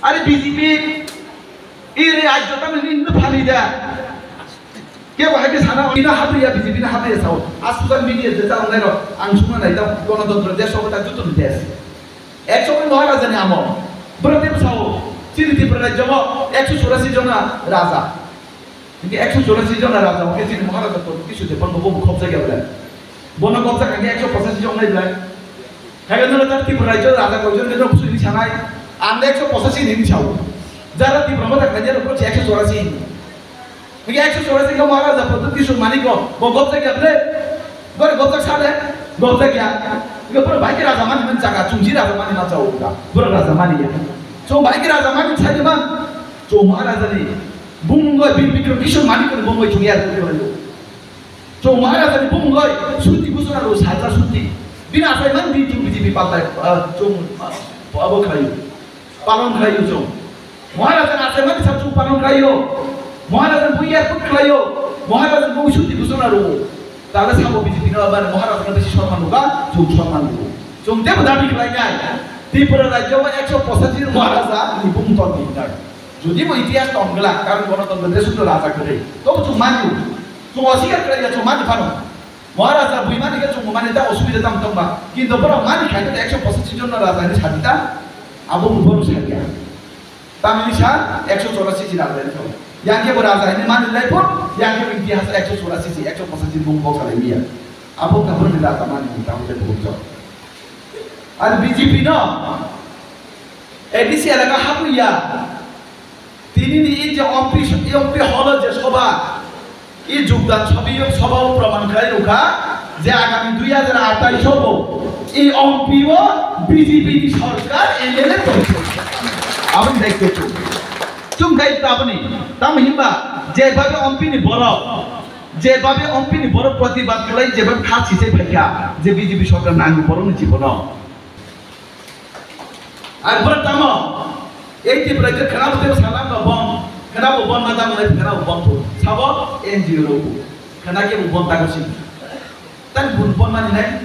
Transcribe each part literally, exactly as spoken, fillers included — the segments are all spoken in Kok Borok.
Are B J P, iri rajyo tamo nini no phani da. Kebo hai khe sana, ino hapriya B J P no hapriya sao. A social media je chalo nai ro, ang sungna nai ta, Ganatantro desh hobo ta juto ni desh. Ekso Maharaja ni amo. Bwrwi tebo sao, chini Tripura rajyo mo ekso churasi jona raja. Hinkhe ekso churasi jona raja, hinkhe chini Maharaja to kisu de, bono bo khobjak ya belai. Bono khobjak hinkhe ekso pochashi jon nai belai. Haikhe nono ta Tripura rajyo raja koijon de no busu hini sanai. Ang ekso pochashi hini sao. Jara Tripura motha khainai rok se ekso churasi hini. Hinkhe ekso churasi khe Maharaja Pradyut Kishore Manik no bo khobjak ya belai. Bore gobjak sale, gobjak ya. Hinkhe boro bai khe raja mani man jaga, chwng si raja mani man jaga. Boro raja mani ya. Chwng bai khe raja mani sai man. Chwng Maharaja ni bumung bai Bir Bikram Kishore Manik ni bumung bai chwng ya. Chwng Maharaja ni bumung bai Shruti Bhushan aro Saja Shruti. Bini asai man di chwng B J P paltai, ah, chwng, ah, abo khlai. Palon khlaio chwng. Maharaja ni achaimani sak chwng palon khlaio. Maharaja ni buya kut khlaio. Maharaja ni buya suti kusuna rwo. Tala sabo B J P no abar Maharaja no bisi sonman rwkha, chwng sonman rwo. Chwng tebo dabi khlainai. Tripura rajyo o ekso pochashi Maharaja ni bumung tong di nai. Jodi bo itihas tong glak, karon Ganatantro desh o raja kwrwi. Tobo chwng manio. Chwng osikar khlaiya chwng mani phano. Maharaja buimani khe chwng mani ta osubida tamo tongba. Kintu borok mani khaikhe ekso pochashi jon no raja hinwi sadi ta. Abo bo borok sadiya. Tamni sa ekso chorasi si raja hinwi sao. Yang khe bo raja hinwi mani lai phon, yang khe bo itihas ekso chorasi si, ekso pochashi bung bo salai miya. Abo ka borok ni raja mani tamo tei bo chor. Ar B J P no A D C elaka hapuya. Tini ni i je ompi, i ompi holo je soba, i jugdan sobi yok soba o proman khlai rukha je agami dui hajar atais o bo i ompi o B J P ni sorkar M L A tongthok. Aboni daityo chwng. Chwng daityo aboni. Tamo himba je babe ompi ni borok, je babe ompi ni borok protibad khlai je babe kha sisai phaikha je B J P sorkar nango borok ni jibono. Ang borok tamo, ei Tripura je khwnabo tebo salam no bom, khwnabo bom ma tamo nai khwnabo bom bo. Sabo N G O rok bo. Khwna khe bo bom tago si. Tang bun bom mani nai.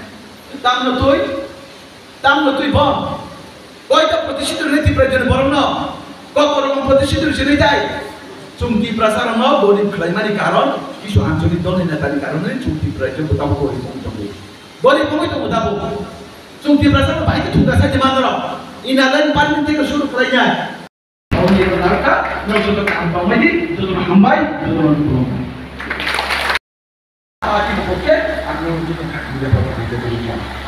Tamno twi, tamno twi bom. Koi ta protishito rwni Tripura je borok no. Kok borok no protishito rwni tai. Chwng Tiprasa rok no gorib khlai mani karon, kisu anchalik dol ni neta ni karon ni chwng Tripura je bo tamo gorib wng tongo. Gorib wngwi tongo tabuk. Chwng Tiprasa rok bai khe thungkha sai manrok. Inner line permit theke suru khlai ya. Aboni eko narwkha, norok joto kaham tongmai di, jotono hambai, jotono khulumbai.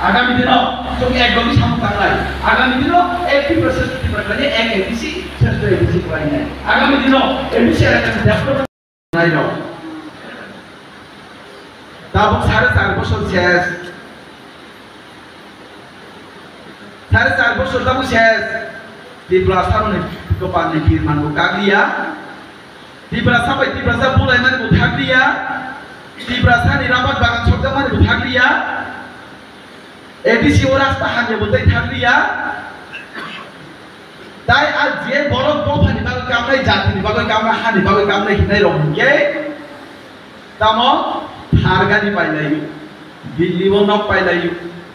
Agami dino chwng ekdom samung tanglai. Agami dino ek Tiprasa, Tiprasa ni ek A D C, sreshto A D C khlainai. Agami dino A D C elakani development nairok. Tabuk sare char bosor ses. Sare char bosor tabuk ses. Tiprasa ni dopan ni birman bo kagliya. Tiprasa bai Tiprasa bulai mani bo thakliya. Tiprasa ni rabat bagan sokjak mani bo thakliya. A D C o rasta hamya bo tei thakliya. Tai a je borok dophani bagwi kamnai, jatini bagwi kamnai, hani bagwi kamnai hinai rok hinkhe tamo Thar gari pailaio, Delhi o nok pailaio,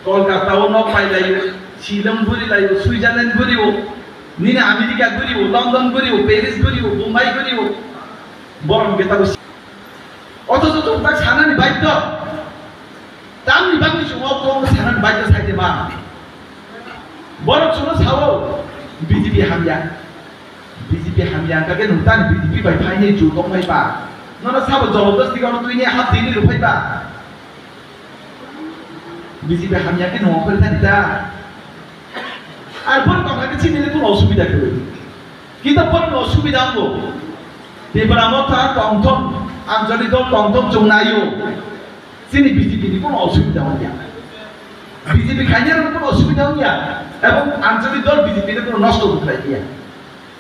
Kolkata o nok pailaio, Shillong guri laio, Switzerland guri o, nini America guri o, London guri o, Paris guri o, Bombay guri o, borok hinkhe tamo Othocho chwng tak sanani baidhyo. Tamni bagwi chwng o kok sanani baidhyo sai de ma. Borok chwngno sao B J P hamya. B J P hamya hwnkha khe nwng tani B J P bai phainai ju tongphai ba. Nono sabo jabardasti gano twini hap tini rwphai ba. B J P hamya khe nwng okhorwi thani da. Ar borok tongkha khe chini le kono osubida kwrwi. Kintu borokni osubida wngo. Tipra Motha tongthok, Anchalik dol tongthok chwng naio. Chini B J P ni kono osubida wngya. B J P khainai rokni kono osubida wngya. Ebong Anchalik dol B J P ni kono nosto bo khlai ya.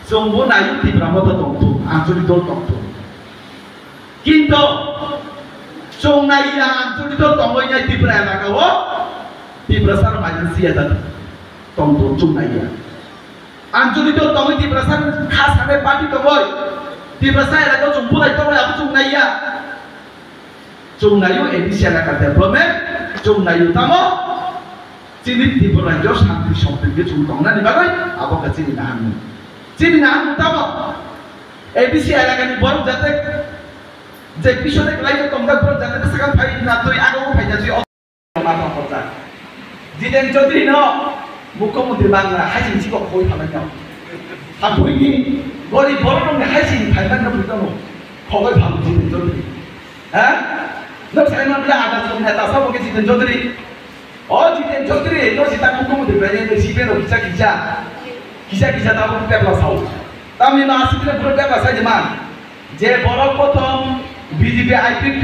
Chwng bo naio Tipra Motha tongthok, Anchalik dol tongthok. Kintu chwng naiya Anchalik dol tongwi nai Tipra elaka o Tiprasa rok maido siya da tongthok chwng naiya. Anchalik dol tongwi Tiprasa kha sanai party tongwi Tiprasa elaka o chwng bulai tongwi abo chwng naiya. Chwng naio A D C elaka development, chwng naio tamo chini Tripura rajyo shanti sompriti chwng tongnani bagwi abo khe chini naharmung. Chini na ang tamo A D C elakani borok jate je bisode kwlai tongda borok jate bwsakang phai na twi abo phai na twi. Jiten Chaudhary no Mukhyamantri Bangla haising chiko khoi phalai no. Habuini gori borok ni haising phai no phuto no. Khogoi phalu Jiten Chaudhary. Ha? No sai ma bila ada song neta sabo ke Jiten Chaudhary. O Jiten Chaudhary no sita Mukhyamantri bai ne sibe no kisa kisa. Kisa kisa ta pepla sao. Tamni ma asibile bro pepla sai de man. Je borok prothom B J P I P F T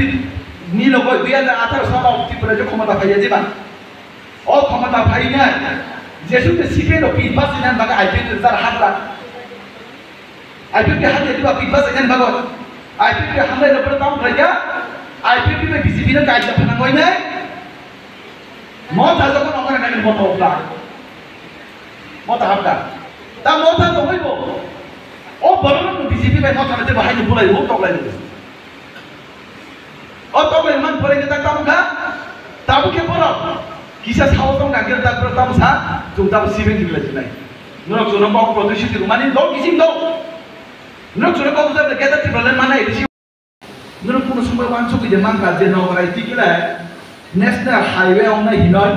ni logo dui hajar atharo salo Tripura je khomota phaiya jeba. O khomota phainai jesu te C P M rok pit bas inan baga I P F T jar habra. I P F T hamle diba pit bas inan bago. I P F T hamle no prothom raja. I P F T be B J P no kaisa phana ngoinai. Motha jokhon ongkha nai motha upla. Motha hapda. Ta motha tongoi bo. O borok no B J P bai motha nai bahai ni bulai bo toklai bo. O toklai man pore ke ta tamo kha. Tabu ke borok. Kisa sao tong ka ke ta borok tamo sa. Jung tamo sibeng gilai jinai. Norok jono kok protishi rumani dol kising dol. Norok jono kok jab ke ta ti problem mana edisi. Norok kuno somoi wansugwi de mankha je Nogorai tikila National Highway wngnai hinoi.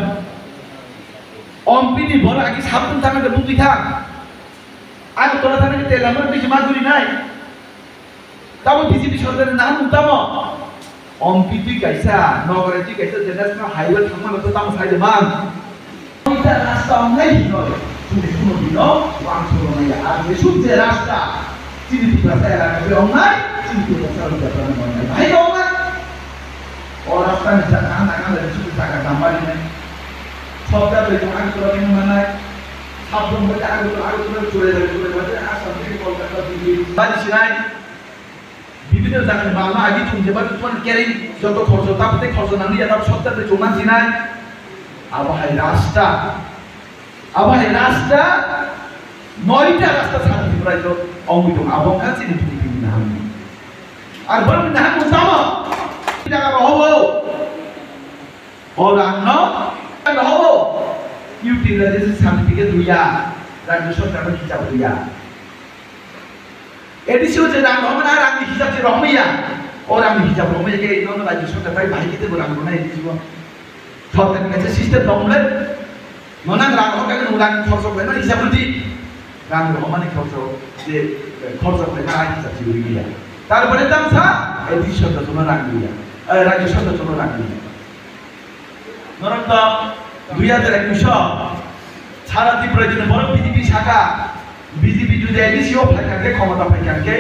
Ompini borok agi sabung thangna de bukti thang. Agartala thangna de tela moro bisi maguri nai. Tamo B J P sorkar ni nahan tamo. Ompi twi kaisa, Nogorai twi kaisa je National Highway thangma to tamo sai de man. Ita rasta wngnai hinoi, chini kuno dino wansuk wngnai ya. Ar jesuk je rasta, chini Tiprasa elaka bai wngnai, chini Tiprasa elaka bai wngnai. Bahai wngnai. O rasta ni jaga, ang naga lai jesuk jaga dambari nai. Sokda bai tong ang tura tong manai. Sabdong bai ang tura, ang tura churai bai, churai bai, Assam, Delhi, Kolkata, Delhi. Bari sinai. Bibhinno jagani malma agi chum jeba chum kereng joto khorjo tabuk tei khorjo nangli ya tabuk sottar de chum mansinai. Abo hai rasta. Abo hai rasta. Noita rasta sani Tripura jo ongwi tong abo kha chini Tripura ni nahan. Ar borok ni nahan tamo. Jaga rohobo. O rang no rohobo. Utilization certificate ruya. Rajya sorkar no kichap ruya. A D C o je rang rohormani, a rangni hisab je rohormaya, o rangni hisab rohormaya khe nono rajya sorkar bai bahai khe teibo rang rwnai A D C o. Sorkar ni kaisa system rohormle, nono rang rohorkha khe nwng rang khorcho khlaimani hisab rwdi. Rang rohormani khorcho je, eh, khorcho khlaimani hisab se rwya. Tarpore tamsa A D C sorkar jono rang rwya, eh, rajya sorkar jono rang rwya. Norok to dui hajar ekush o sara Tripura jini borok B J P saka, B J P jodi A D C o phaikha khe, khomota phaikha khe,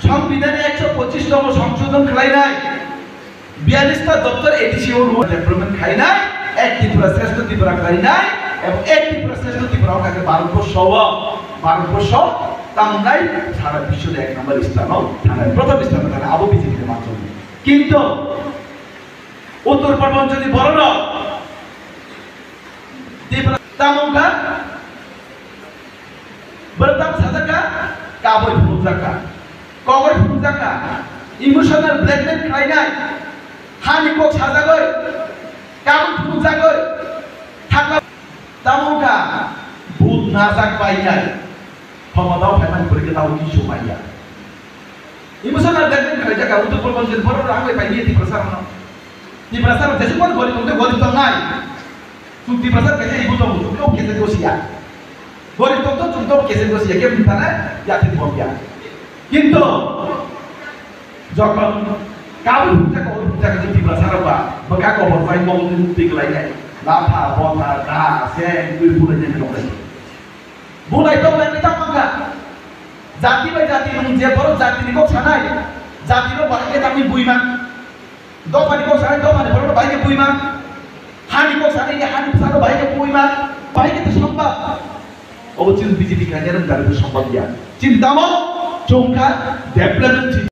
Songbidan ni ekso pochis tongmo songsodhon khlainai, biyalish ta doptor A D C o rule development khlainai, ek Tripura shreshtha Tripura khlainai, ebong ek Tripura shreshtha Tripura wngkha khe Bharat borsho o, Bharat borsho tamnai sara biswo ni ek number sthano thanai, prothom sthano thanai, abo B J P ni manjak. Kintu Uttor Purbanchal ni borok rok Tripura tamo wngkha, borok tamo sajak kha, kabui phunukjak kha, kogoi phunukjak kha, emotional blackmail khlainai, hani kok sajagoi, kabui phunukjagoi, thakla tamo wngkha, but najak painai, khomotao phaimani pore khe tamo kisu manya. Emotional blackmail khlaijak kha, Uttor Purbanchal ni borok rok ang bai paini Tiprasa rok no. Tiprasa rok jesuk mani gorib tongtwi gorib tongnai. Chwng Tiprasa kaisa ibu tongo, chwng tong kese gosiya. Gorib tong tong chwng tong kese gosiya, khe bwtharnai yathik bomya. Kintu jokhon kabui phunukjak kha, phunukjak kha Tiprasa rok ba bwkha kobor bai mokol twi muktwi kwlainai. Lapha, botha, da, seng, twi phunuknai noknai. Bulai tong lai tamo kha. Jati bai jati nwng je borok jati ni kok sanai, jati no bahai khe tamni buima. Dopha ni kok sanai, dopha ni borok no bahai khe buima. Ha ni kok sanai, ha ni bwsa no bahai khe buima. Bahai khe to sombab. Obo chini B J P kanya rang dari to sombab ya. Chini tamo chwng kha development.